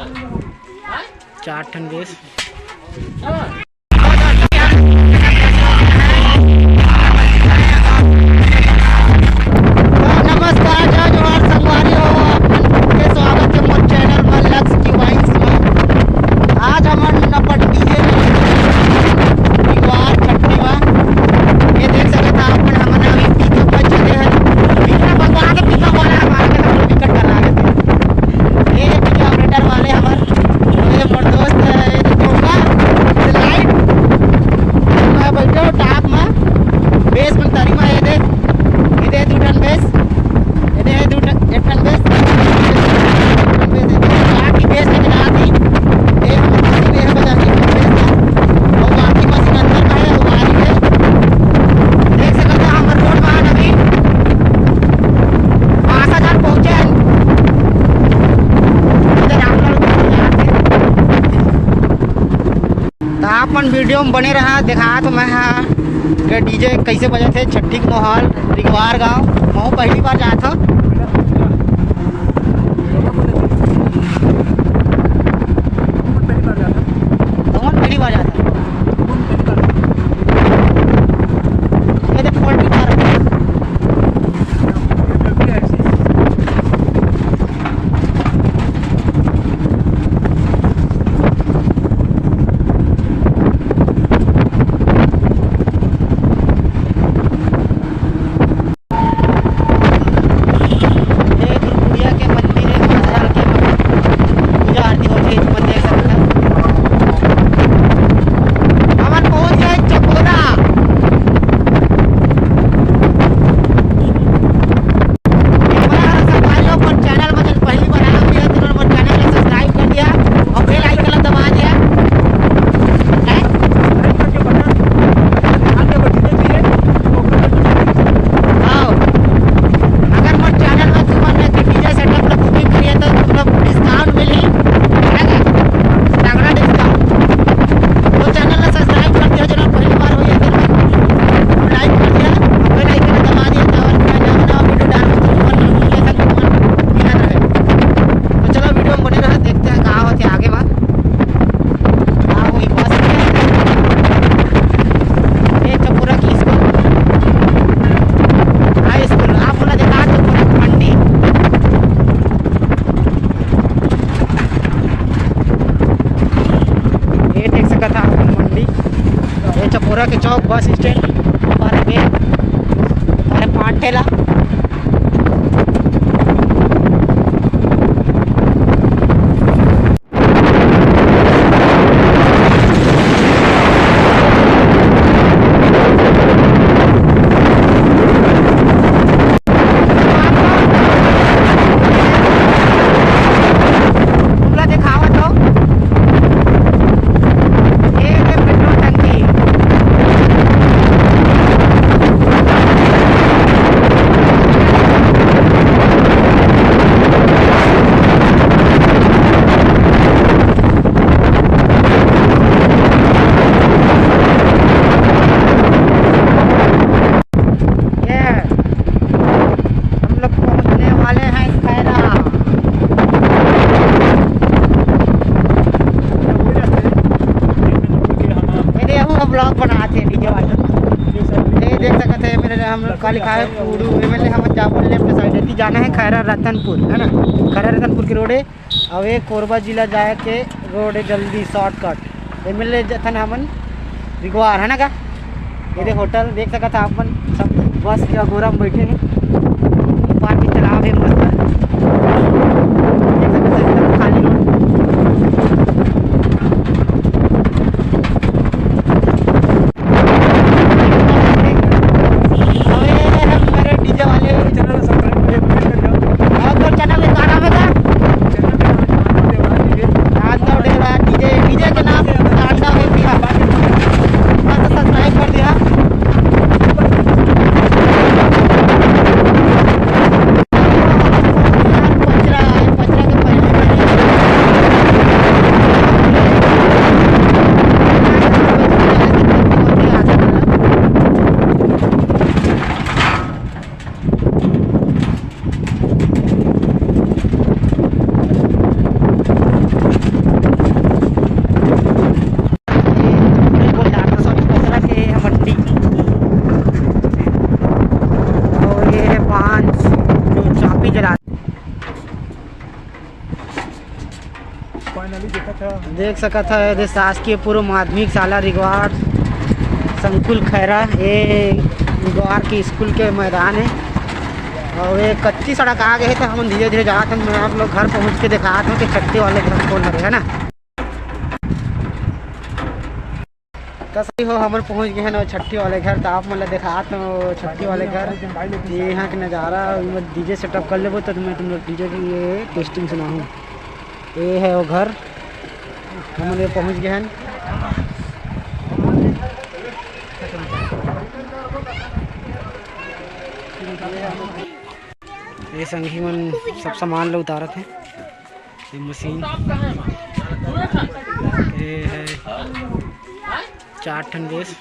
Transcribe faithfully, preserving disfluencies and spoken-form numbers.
चार ठन बेस। नमस्कार, जय जोहार संगवारी हो, आप मन के स्वागत हे मोर चैनल म लक्स की वाइन्स म। आज हमन अपन डीजे दीवार छट्ठी म, ये देख सकत ह आप मन, हमन अभी पिकअप म चले हन। पिकअप भगवान के पिकअप वाला हमारे के तो टिकट करा लेते। ये भी ऑपरेटर वाले हमर, ये मोर दोस्त है, ये देखो का, ये लाइट। मैं बैठे हो टॉप में, बेस में तरी में, ये दे, ये दे दू टन बेस, ये दे दू टन, एक टन बेस, एक टन बेस, ये दे, बाकी बेस लेके आती, ये हम मशीन, ये बजा के बेस, और बाकी मशीन अंदर में है, वो बाहर ही है। देख सकते हैं, हमर रोड में अभी पाँच हजार पहुंचे हैं। त आप मन वीडियो में बने रहा, दिखात मैं हा के डीजे कैसे बजत हे छट्ठी के माहौल रिंगवार गांव। महू पहली बार जात हूँ। तुमन पहली बार जात हूँ। ये देख पोल्ट्री फार्म। ये दुर्गुड़िया के मंदिर है, महाकाल के पूजा आरती होती है, तुमन देख सकते हैं। हमन पहुंच गए चकोरा। ये हमारा संगवारी हो, पर चैनल में जब पहली बार आया हुआ है, तो हमारे चैनल को सब्सक्राइब कर दिया और बेल आइकन दबा दिया। हैं? हाँ। अगर मोर चैनल में तुमन ने डीजे सेटअप ला बुकिंग करिए तो तुम लोग डिस्काउंट मिली, है ना? तगड़ा डिस्काउंट। तो चैनल ला सब्सक्राइब कर दिया, जो लोग पहली बार हुई है, तो लाइक कर दिया, बेल आइकन दबा दिया, ताकि मैं नवा नवा वीडियो डालूं तो तुमन नोटिफिकेशन तुमन मिलत रहे। तो चलो वीडियो में बने रहो, देखते हैं का होते आगे बात। हाँ, वही बस। ये चपुरा की स्कूल, हाई स्कूल, आप बोला देखा चपुरा मंडी। ये देख सकत हा आप मंडी, ये चपुरा के चौक बस स्टैंड पर में, अरे पाँच ठेला। पूरा दिखावत हो। ये है पेट्रोल टंकी। ये हम लोग पहुंचने वाले हैं खैरा। ये देखो, हम ब्लॉग बनाते हैं डीजे वाले। ये देख सकते हैं मेरे, हम लोग का लिखा है कुड़ू एमएलए, हम जाबो लेफ्ट साइड है, जाना है खैरा रतनपुर, है ना, खैरा रतनपुर की रोड है। अब ये कोरबा जिला जाए के रोड है, जल्दी शॉर्टकट। एमएलए जथन हमन रिगवार, है ना का? ये देख होटल देख सकत हा आप मन, सब बस के अगोरा में बैठे हैं। पार्किंग तालाब है मस्त, देख सकत हा एकदम खाली रोड। अबे, मेरे डीजे वाले। चैनल सब्सक्राइब करिए, प्लीज करिए। और तो चैनल में गाना में का? चैनल में गाना में गाना में। राजनाव डेरा, डीजे, डीजे के नाम राजनाव है भैया। बस सब्सक्राइब कर दिया। देख सकत ह, ये दे शासकीय पूर्व माध्यमिक शाला रिगवार संकुल खैरा, ये रिगवार के स्कूल के मैदान हे। अउ ये कच्ची सड़क आ गे हे, त हमन धीरे-धीरे जात हन। मैं आप लोग घर पहुँच के देखात हूँ कि छट्ठी वाले घर कौन हरे, है ना। त सही हो, हमन पहुँच गए हैं ना छट्ठी वाले घर। त आप मन ला देखात हूँ छट्ठी वाले घर, ये यहाँ के नज़ारा। मैं डीजे सेटअप कर लेबो, त मैं तुम लोग डीजे के लिए टेस्टिंग सुनाहूँ। ये है वो घर, हमन ये पहुँच गए हैं। ये संगी मन सब सामान ला उतारत हैं। ये मशीन, ये है चार ठन बेस।